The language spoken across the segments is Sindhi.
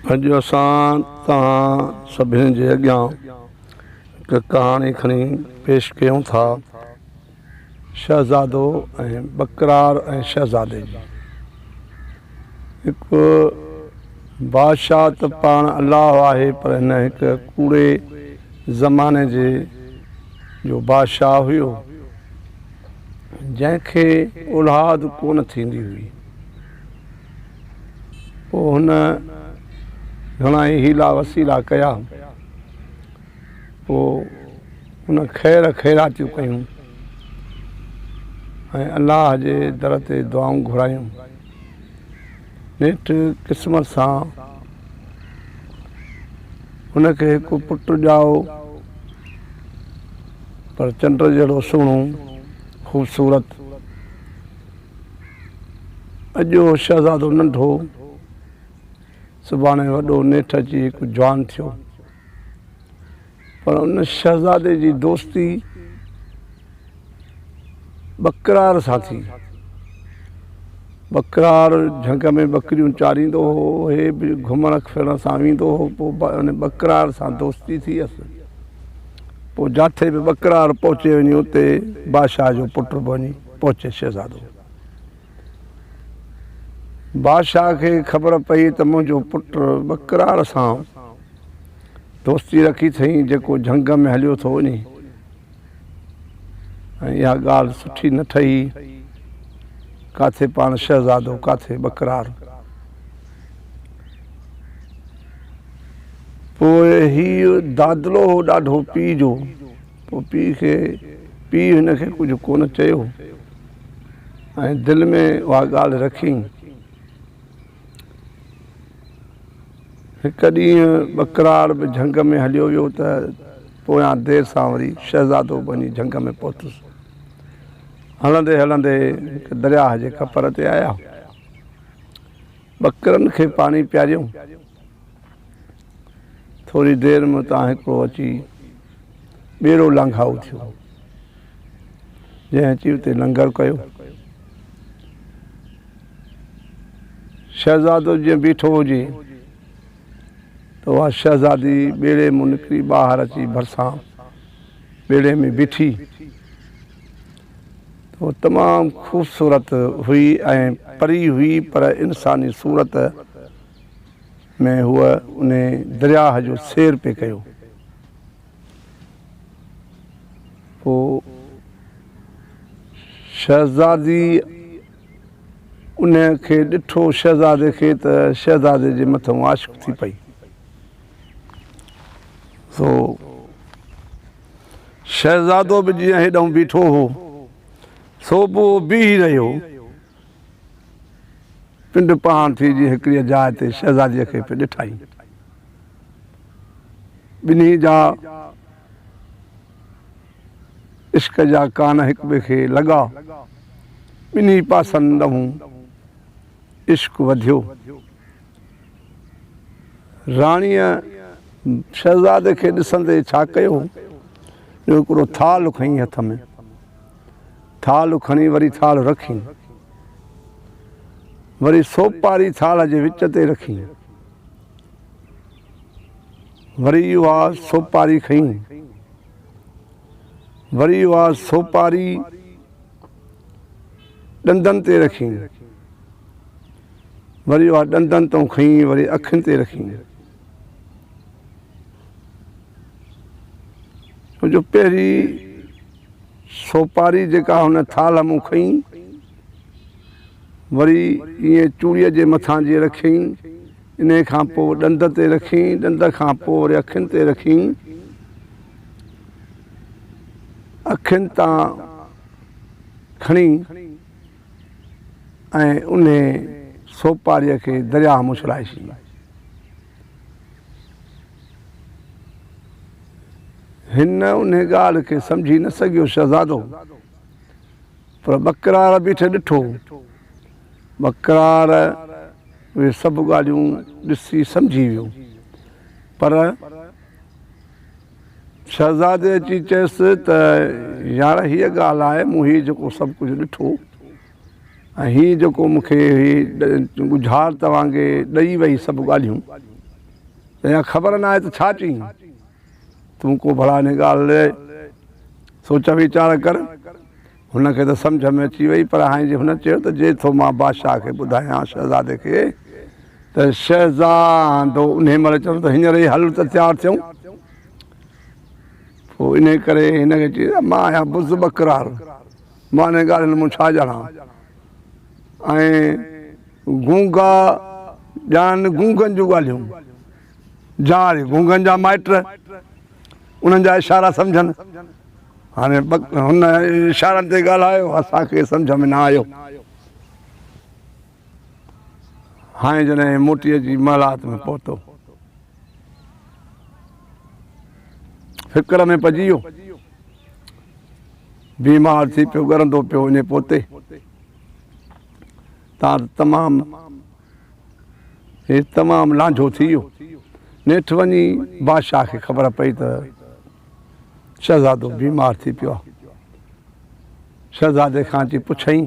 اڄ اسان توهان سڀني جي اڳيان هڪ ڪهاڻي کڻي پيش ڪيون ٿا شهزادو ۽ ٻڪرار ۽ شهزادي جي. هڪ بادشاهه ته پاڻ الله آهي پر هن هڪ ڪوڙي زماني جي جو بادشاهه هيو جنهن کي اولاد ڪونه ٿيندي هئي. پوء هن گهڻائي حيلا وسيلا ڪيا. پوء هن خير خيراتيون ڪيون ۽ الله جي در تي دعائون گهرايون. نيٺ قسمت سان هن کي هڪ پٽ ڄائو، پر چنڊ جهڙو سهڻو، خوبصورت. اڄ اهو شهزادو ننڍو، سڀاڻي وڏو، نيٺ اچي هڪ جوان ٿيو. پر ان شهزادي جي دوستي ٻڪرار سان ٿي. ٻڪرار جهنگ ۾ ٻڪريون چاريندو هو، هي به گهمڻ ڦرڻ سان ويندو هو، پوء ان ٻڪرار سان دوستي ٿي هيس. پوء جاٿي به ٻڪرار پهچي وڃي اتي بادشاهه جو پٽ به وڃي پهچي شهزادو. بادشاهه کي خبر پئي ته منهنجو پٽ ٻڪرار سان دوستي رکي اٿئي جيڪو جهنگ ۾ هليو ٿو وڃي ۽ اها ڳالهه سٺي نه ٺهي. ڪاٿي پاڻ شهزادو ڪاٿي ٻڪرار. پوء هيء دادلو هو ڏاڍو پيء جو، پوء پيء کي پيء هن کي ڪجهه ڪونه چيو ۽ دل ۾ اها ڳالهه رکيائين. هڪ ڏينهن ٻڪرار به جهنگ ۾ هليو ويو ته پويان دير سان وري شهزادو به وڃي جهنگ ۾ پهتس. هلندي هلندي هڪ درياهه جي ڪپر تي آيا. ٻڪرن کي پاڻي پياريائون. ٿوري دير ۾ اتان هڪڙو اچي ٻيڙو لانگهائو ٿيو، جنهن اچي اتي لنگر ڪيو. شهزادو جيئن بيٺو هجي ته اها شهزادي ٻيڙي مان نڪري ٻاهر اچي ڀرسان ٻيڙي ۾ بيٺي. ته هوء تمام خوبصورت هئي ۽ پري هئي پر انساني صورت ۾ هوء انهي درياهه جو سير پئي ڪيو. پوء شهزادي انهي کي ڏٺو شهزادي کي ته شهزادي جي مٿئون عاشق ٿي پئي. سو شهزادو به جيئن هيڏانهن بيٺو هو، سو به اهو بيهي رهيو. پنڊ پهاڻ ٿي جيئن هڪڙيء جاء تي شهزاديء کي پئي ڏٺائين. ٻنهي جا عشق جا ڪان هڪٻئي کي لڳا. ٻنهي پاسن ڏانهن عشق وڌيو. راڻيء شهزادي کي ڏسندي ڇا ڪيو جو هڪڙو ٿالهه کنئي هٿ ۾. ٿالهه کڻي وري ٿالهه رکي. وري سوپاري ٿالهه جي وچ تي رکي. وري اها سوپاري کنئي. وري اها سوپاري ڏندن تي رکي. وري اها ڏندن تان کنئي وري اکين تي رکي. ڇو جو پهرين سوپاري جيڪا هن ٿالهه مون کنئي وري ائين چوڙيء جي مٿان جي رکيائين، انهيء کان پوء ڏند تي رکيائين، ڏند کان پوء وري اکين تي رکيائين، اکين تان کڻي ۽ انهي سوپاريء کي درياهه ۾ اڇلائي ڇڏيائين. هن انهي ڳالهه کي سمجهي نه سگهيو شهزادو، پر ٻڪرار بيٺي ڏٺو. ٻڪرار اهي سڀ ڳالهيون ڏسي سمجهي ويو، پر شهزادي اچي چيس ته يار هيء ڳالهه آهي، مون هي جيڪو سڀ ڪجهه ڏٺو ۽ هي جيڪو مون کي هي ڳجهارت وانگي ڏئي وئي سڀ ڳالهيون. اها خبر نه آهي ته ڇا چئين. تون ڪو ڀلا ان ڳالهه لاء سوچ ويچار ڪر. هن کي ته سمجهه ۾ اچي وئي، پر هاڻي جي هن چيو ته جي ٿو مان بادشاهه کي ٻڌايان شهزادي کي ته شهزادو انهي مهل چوندو ته هينئر ئي هل ته تيار ٿيون. پوء انهي ڪري هن کي چيس ته مان آهيان بز ٻڪرار، مان انهن ڳالهين مان ڇا ڄاڻان ۽ گونگا ڄاڻن گونگن جون ڳالهيون، جا وري گونگن جا مائٽ انهن جا اشارا سمجهن. هاڻي هن اشارن تي ڳالهايو، اسان کي سمجهه ۾ نه آيو. هاڻي جڏهن موٽي اچي محلات ۾ پهتو، فڪر ۾ پئجي ويو، بيمار ٿي پيو، ڳرندو پيو وڃي پوتي تان تمام هي تمام لانجهو ٿي ويو. نيٺ وڃي بادشاهه کي خبر پئي ته شهزادو بيمار ٿي پيو آهي. شهزادي کان اچي پڇيائين،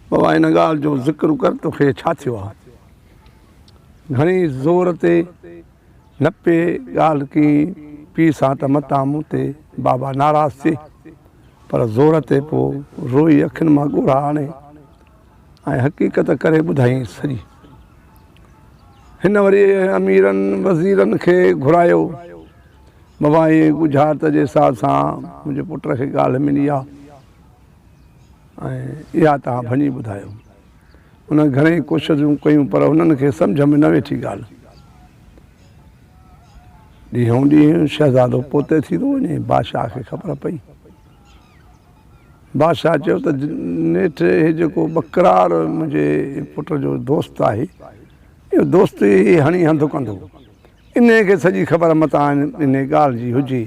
بابا ان ڳالهه جو ذڪر ڪر توکي ڇا ٿيو آهي؟ گهڻي زور تي نه پئي ڳالهه ڪئي پيء سان ته متان مون تي بابا ناراض ٿئي، پر زور تي پوء روئي اکين مان ڳوڙها آڻي ۽ حقيقت ڪري ٻڌايائينس سڄي. هن وري اميرن وزيرن کي گهرايو، بابا هيء ڳجهارت جي حساب سان منهنجي پٽ کي ڳالهه ملي آهي ۽ اها توهان ڀڃي ٻڌايو. انهن گهڻيئي ڪوششون ڪيون پر هنن کي سمجهه ۾ نه ويٺي ڳالهه. ڏينهون ڏينهن شهزادو پوتي ٿيندو وڃي. بادشاهه کي خبر پئي. بادشاهه چيو ته نيٺ هي جيڪو ٻڪرار منهنجي پٽ جو دوست آهي، اهو دوست ئي هڻي هنڌ ڪندو. انهيء کي سڄي خبر متان انهيء ڳالهه جي هجي.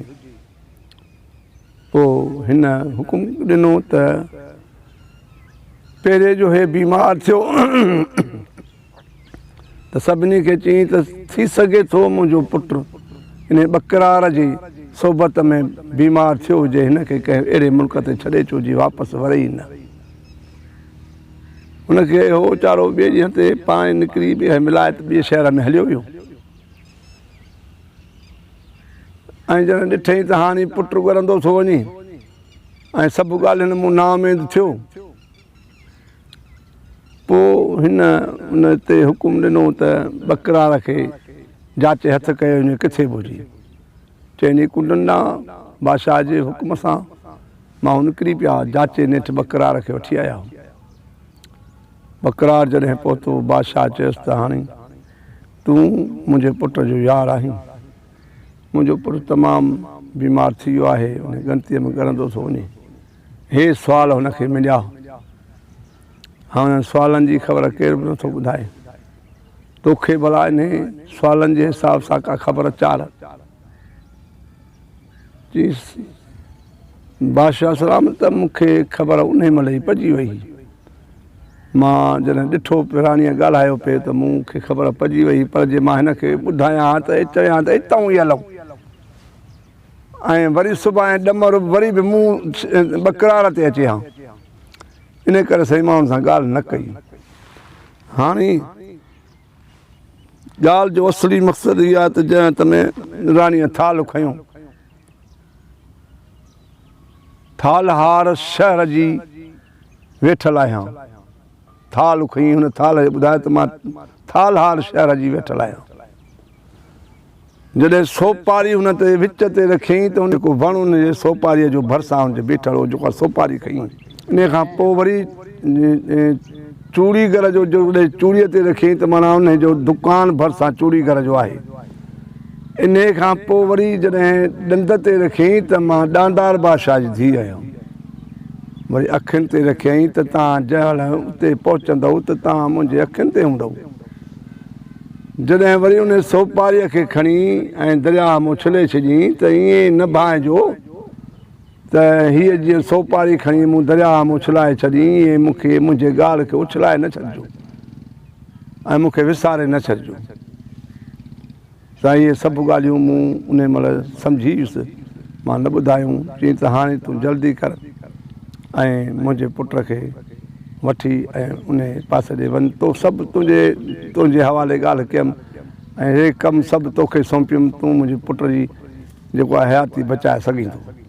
پوء هن حڪم ڏنو ته پهرين جو هي بيمار ٿيو ته سڀني کي چيائين ته ٿي سگهي ٿو منهنجو پٽ انهي ٻڪرار جي صحبت ۾ بيمار ٿيو هجي، هن کي ڪنهن اهڙي ملڪ تي ڇڏي اچو جي واپس وري ئي نه. هن کي اهو ويچارو ٻئي ڏينهن تي پاڻ نڪري ٻئي ملائت ٻئي شهر ۾ هليو ويو. ۽ جڏهن ڏٺئين ته هاڻي پٽ ڳرندو ٿو وڃي ۽ سڀ ڳالهين مون نااميد ٿيو، پوء هن ان تي حڪم ڏنو ته ٻڪرار کي جاچي هٿ ڪيو وڃي ڪٿي به هجي. چئني ڪنڊن ڏانهن بادشاهه جي حڪم سان ماڻهو نڪري پيا، جاچي نيٺ ٻڪرار کي وٺي آيا. ٻڪرار جڏهن پهتو، بادشاهه چيس ته هاڻي تون منهنجي پٽ جو يار آهين. منهنجو پٽ تمام بيمار ٿي ويو آهي، ان ڳڻتيء ۾ ڳرندو ٿو وڃي. هي سوال هن کي مليا. هاڻ انهن سوالن جي خبر ڪير به نٿو ٻڌائي. توکي ڀلا انهي سوالن جي حساب سان ڪا خبر چار؟ چيس، بادشاهه سلامت ته مون کي خبر انهي مهل ئي پئجي وئي. مان جڏهن ڏٺو پراڻيء ڳالهايو پئي ته مون کي خبر پئجي وئي، پر جي مان هن کي ٻڌايان ها ته چوين ها ته اتئون ئي هلون ۽ وري سڀاڻي ڏمر وري به مون ٻڪرار تي اچي ها. انهي ڪري سائين مان هن سان ڳالهه نه ڪئي. هاڻي ڳالهه جو اصلي مقصد اهو آهي ته جنهن هٿ ۾ راڻيء ٿالهه کنيو، ٿالهار شهر جي ويٺل آهيان. ٿالهه کڻي هن ٿالهه کي ٻڌايو ته مان ٿالهار شهر جي ويٺل آهيان. جڏهن سوپاري هن تي وچ تي رکيائين ته هڪ وڻ ان جي سوپاريء جو ڀرسان هن جي بيٺل هو جيڪو سوپاري کنئي. انهيء کان پوء وري چوڙيگر جو جڏهن چوڙيء تي رکيائين ته معنيٰ انهيء جو دڪان ڀرسان چوڙيگر جو آهي. انهيء کان پوء وري جڏهن ڏند تي رکيائين ته مان ڏاندار بادشاهه جي ڌيء آهيان. وري اکين تي رکيائين ته توهان جنهن مهل اتي پهچندؤ ته توهان منهنجي اکين تي هوندؤ. جڏهن وري انهيء سوپاريء کي کڻي ۽ درياهه مان اڇلي ڇڏيائين ته ائين نه ڀانئجو ته هيء جيئن سوپاري کڻي مون درياهه مان اڇلائي ڇڏي ائين مون کي منهنجي ڳالهه کي اڇلائي نه ڇڏجو ۽ مون کي وساري نه ڇڏجو. سائين اهي سڀ ڳالهيون مون انهي مهل سمجهي ويس، مان نه ٻڌايون، چيائين ته هاڻي تون جلدي ڪر ۽ منهنجي پٽ کي وٺي ۽ انهي پاسي ڏي وڃ، تو سڀ تنهنجي تنهنجي حوالي ڳالهه ڪيم ۽ هي ڪم سڀ توکي سونپيم، تون منهنجي پٽ جي جيڪو آهي حياتي بچائي سگهين ٿو.